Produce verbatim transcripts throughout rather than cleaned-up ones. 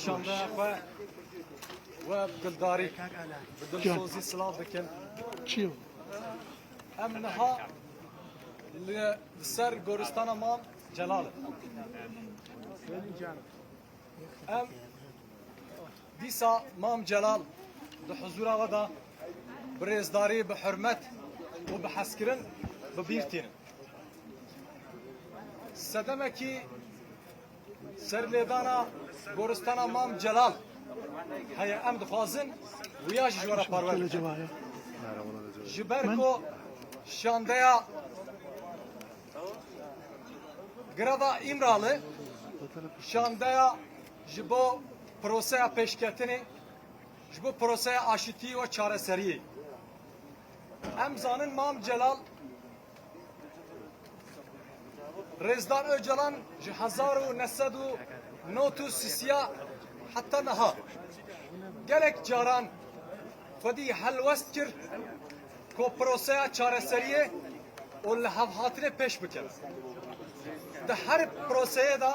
Şandeya xwe we bi dildarî, bi dilsozî silav dikin. Çi yo? Em niha li, li ser goristana Mam Celal in. Em dîsa Mam Celal di huzûra we de bi rêzdarî, bi hurmet û bi hezkirin bi bîr tînin. Sedemekî serlêdana goristana Mam Celal heye, em dixwazin wiya jî ji we re parve bikin. Ji ber ku şandeya Greva Îmrali şandeya ji bo proseya pêşketinê, ji bo proseya aşitiyê û çareseriyê. Em zanin Mam Celal, Rêzdar Ocalan ji hezar û neh sed û nod û sisiya heta niha gelek caran xwedî helwest kir ku proseya çareseriyê û lihevhatinê pêş bikeve. Di her proseyê de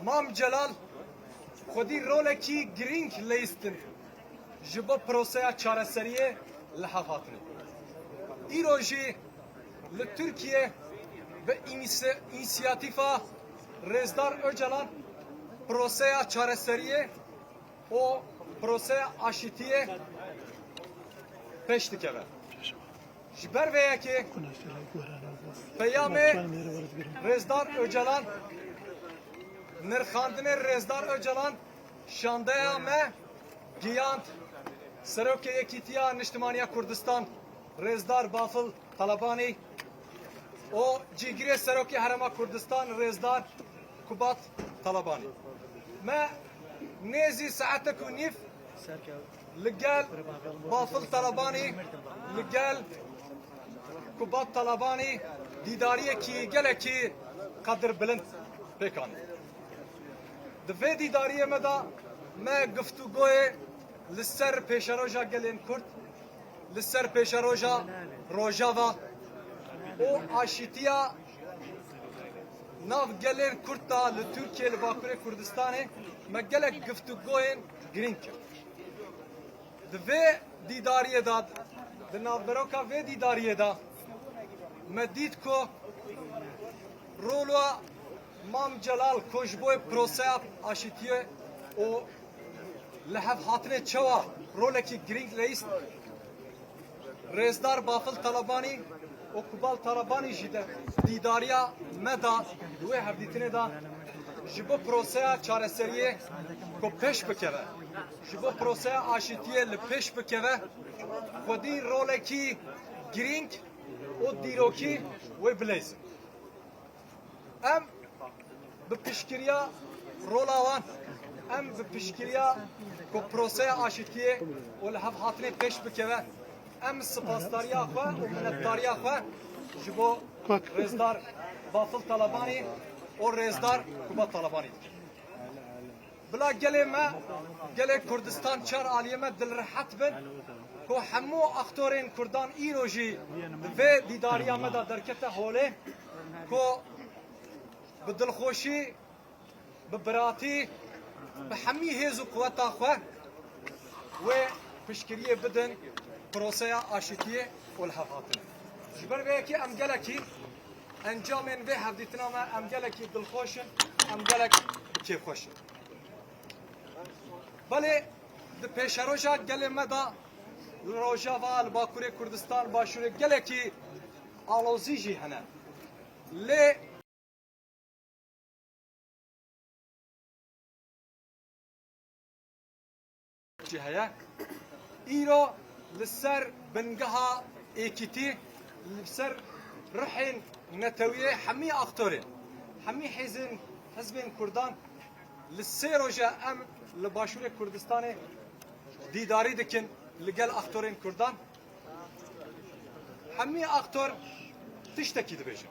Mam Celal xwedî rolekî girîng leyistin ji bo proseya çareseriyê lihevhatinê. Îro jî li Tirkiye bi înisi-, însiyatîfa Rêzdar Ocalan proseya çareseriyê û proseya aşitiyê pêş dikeve. Ji ber vê yekê peyamê Rêzdar Ocalan, nirxandinê Rêzdar Ocalan şandeya me giyand Serokê Yekîtiya Niştimaniya Kurdistan Rêzdar Bafil Talabanî û cîgirê Serokê Herêma Kurdistan Rêzdar Kubat Talabanî. Me nêzî saetek û nîv li gel Bafil Talabanî, li gel Kubat Talabanî dîdariyekî gelekî qedirbilind pêk anî. Di vê dîdariyê me de me guftûgoyê li ser pêşeroja gelên Kurd, li ser pêşeroja Rojava û aşîtiya nav gelên Kurd de li Tirkiye, li Bakurê Kurdistanê me gelek guftûgoyên girîng kir. Di vê dîdariyê de, di navberoka vê dîdariyê de me dît ku rola Mam Celal ku ji bo proseya aşîtiyê û lihevhatinê çawa rolekî girîng leyîst, Rêzdar Bafil Talabanî û Kubal Talabanî jî di dîdariya me de, di wê hevdîtinê de ji bo proseya çareseriyê ku pêş bikeve, ji bo proseya aşîtiyê li pêş bikeve, xwedî rolekî girîng û dîrokî wê bileyzin. Em bi piştgiriya rola wan, em bi piştgiriya ku proseya aşîtiyê û lihevhatinê pêş bikeve, em spasdariya xwe û minnetdariya xwe ji bo Rêzdar Bafil Talabanî û Rêzdar Kubat Talabanî dikin. Bila gelê me, gelê Kurdistan çar aliyê me dilrehet bin ku hemû aktorên Kurdan îro jî di vê dîdariya me de derkete holê ku bi dilxweşî, bi biratî, bi hemî hêz û quweta xwe wê piştgiriyê bidin proseya aşîtiyê û lihevhatinê. Ji ber vê yekê em gelekî encamên vê hevdîtina me, em gelekî dilxweş in, em gelek bi kêfxweş in. Belê di pêşeroja gelê me de li Rojava, li Bakurê Kurdistan, Başûrê gelekî alozî jî hene. Lê jî heye. Îro li ser bingeha êkîtî, li ser ruhên netewiyê hemî aktorên, hemî hêzên, hizbên Kurdan li sê roja em li Başûrê Kurdistanê dîdarî dikin li gel aktorên Kurdan. Hemî aktor tiştekî dibêjin.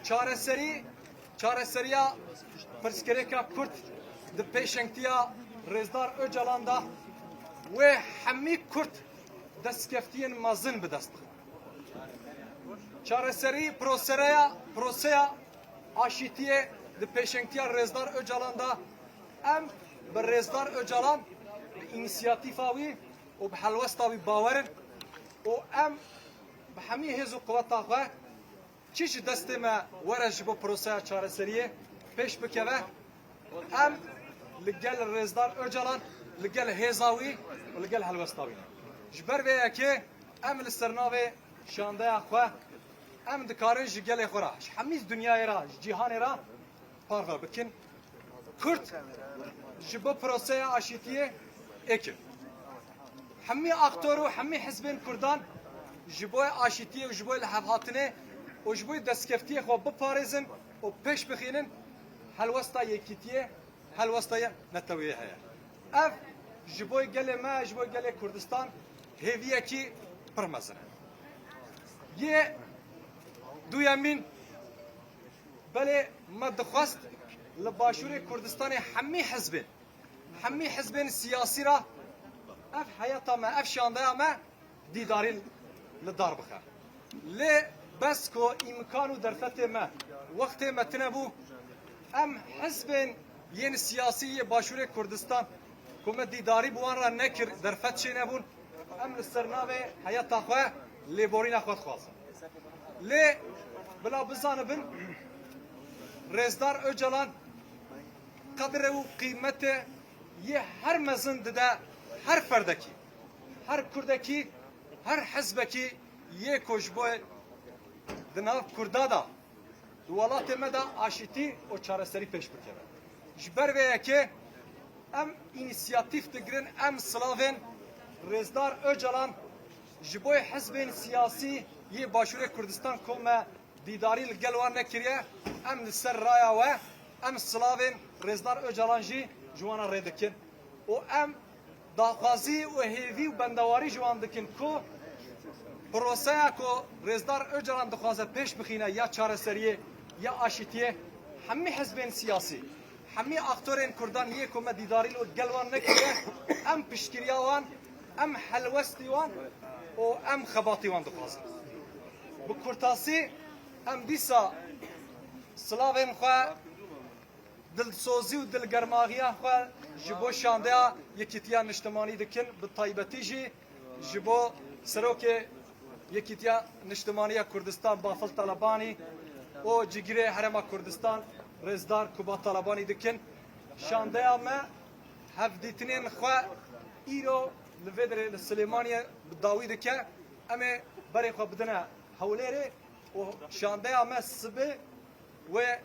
Çareserî, çareseriya pirsgirêka Kurd di pêşengtiya Rêzdar Ocalan de wê hemî Kurd destkeftiyên mezin bi dest bixin. Çareserî prosereya, proseya aşîtiyê Di pêşengtiya Rêzdar Ocalan de em bi Rêzdar Ocalan, bi înisiyatîfa wî û bi helwesta wî bawer in û em bi hemî hêz û quweta xwe çi ji destê me were ji bo proseya çareseriyê pêş bikeve, em li gel Rêzdar Ocalan, li gel hêza wî û li gel helwesta wî ne. Ji ber vê yekê em li ser navê şandeya xwe, em dikarin ji gelê xwe re, ji hemî dinyayê re, ji cîhanê re parve bikin. Kurd ji bo proseya aşîtiyê êk in. Hemî aktor û hemî hizbên kurdan ji bo aşîtiyê û ji bo lihevhatinê û ji bo destkeftiyê xwe biparêzin û pêş bixînin, helwesta yekîtiyê, helwesta neteweyê heye. Ev ji bo gelê me, ji bo gelê Kurdistan hêviyekî pir mezin e. Yê duyemîn, belê me dixwest li Başûrê Kurdistanê hemî hizbên, hemî hizbên siyasî re ev heyeta me, ev şandeya me dîdarî li dar bixe. Lê bes ku îmkan û derfetê me, wextê me tune bû, em hizbên yên siyasî yê Başûrê Kurdistan ku me dîdarî bi wan re nekir, derfet çênebûn, em li ser navê heyeta xwe lêborîna xwe dixwazin. Lê bila bizanibin, Rêzdar Ocalan qedre û qîmetê yê her mezin dide her ferdekî, her kurdekî, her hizbekî yê ku ji bo di nav kurda de, di welatê me de aşîtî û çareserî pêş bikeve. Ji ber vê yekê em înîsiyatîf digirin, em silavên Rêzdar Ocalan ji bo hizbên siyasî yê Başûrê Kurdistan ku me dîdarî li gel wan nekiriye, em li ser raya we, em silavên Rêzdar Ocalan jî ji wan re rê dikin û em daxwazî û hêvî û bendewarî ji wan dikin ku proseya ku Rêzdar Ocalan dixwaze pêş bixîne ya çareseriyê, ya aşîtiyê, hemî hizbên siyasî, hemî aktorên kurdan yê ku me dîdarî li gel wan nekiriye, em piştgiriya wan, em helwestî wan û em xebatî wan dixwazin. Bi kurtasî, em dîsa silavên xwe, dilsozî û dilgermaxiya xwe ji bo şandeya Yekîtiya Niştimanî dikin, bi taybetî jî ji bo Serokê Yekîtiya Niştimanî ya Kurdistan Bafil Talebanî û Cigirê Herêma Kurdistan Rêzdar Kubat Talebanî dikin. Şandeya me hevdîtinên xwe îro li vê derê li Silêmaniyê bi dawî dike. Em ê berê xwe bidine Hewlêrê û şandeya me sibê wê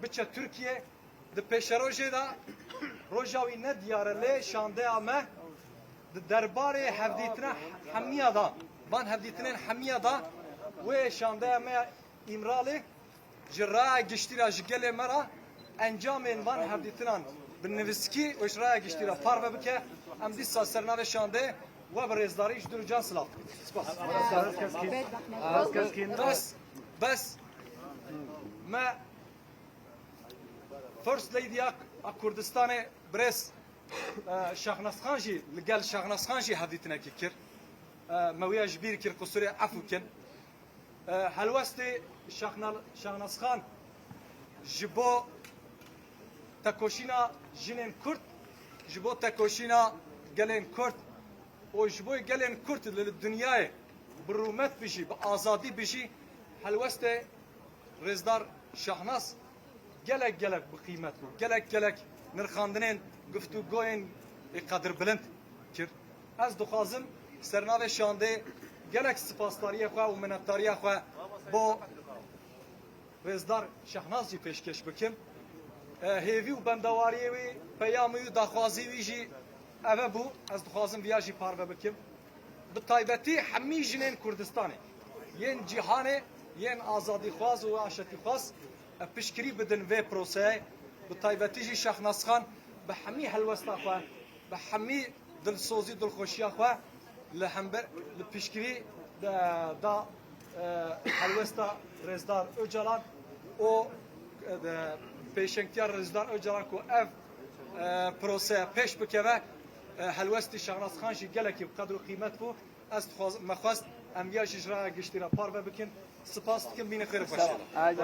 biçe Tirkiyê. Di pêşerojê de, roja wî ne diyar e, lê şandeya me di derbarê hevdîtina hemiya de, van hevdîtinên hemiya de, wê şandeya me Îmralê ji raya giştî re, ji gelê me re encamên van hevdîtinan bi nivîskî û ji raya giştî re parve bike. Em dîsa ser navê şandeyê we bi rêzdarî ji dil û can silav dikin. Spas. Bes, bes. Me First Lady ya, a Kurdistanê birêz, e, Şahnaz Xan jî, li gel Şahnaz Xan jî hevdîtinekî kir. E, me wîya ji bîr kir, qusurê efû kin. E, helwestê Şahna-, Şahnaz Xan ji bo tekoşîna jinên Kurd, ji bo tekoşîna gelên Kurd û ji bo gelên Kurd li, li dinyayê bi rûmet bijî, bi azadî bijî, helwestê Rêzdar Şahnaz gelek gelek bi qîmet bû. Gelek gelek nirxandinên, guftûgoyên ê qedirbilind kir. Ez dixwazim ser navê şandê gelek spasdariyê xwe û minnetdariya xwe bo Rêzdar Şahnaz jî pêşkêş bikim. E, hêvî û bendewariyê wî, peyamê wî, daxwazî wî jî eve bû. Ez dixwazim viya jî parve bikim. Bi taybetî hemî jinên Kurdistanê, yên cîhanê, yên azadîxwaz û aşetîxwaz, e, piştgirî bidin vê proseyê. Bi taybetî jî Şahnaz Xan bi hemî helwesta xwe, bi hemî dilsozî, dilxweşiya xwe li hember, li piştgirî de, da, e, helwesta Rêzdar Ocalan û, e, de, pêşengtiya Rêzdar Ocalan ku ev, e, proseye pêş bikeve, e, helwestî Şahnaz Xan jî gelekî bi qedr û qîmet bû. Ez dixwaz-, me xwest em viya jî ji raya giştî re parve bikin. Spas dikim, bîne xêr û xweşiyê de.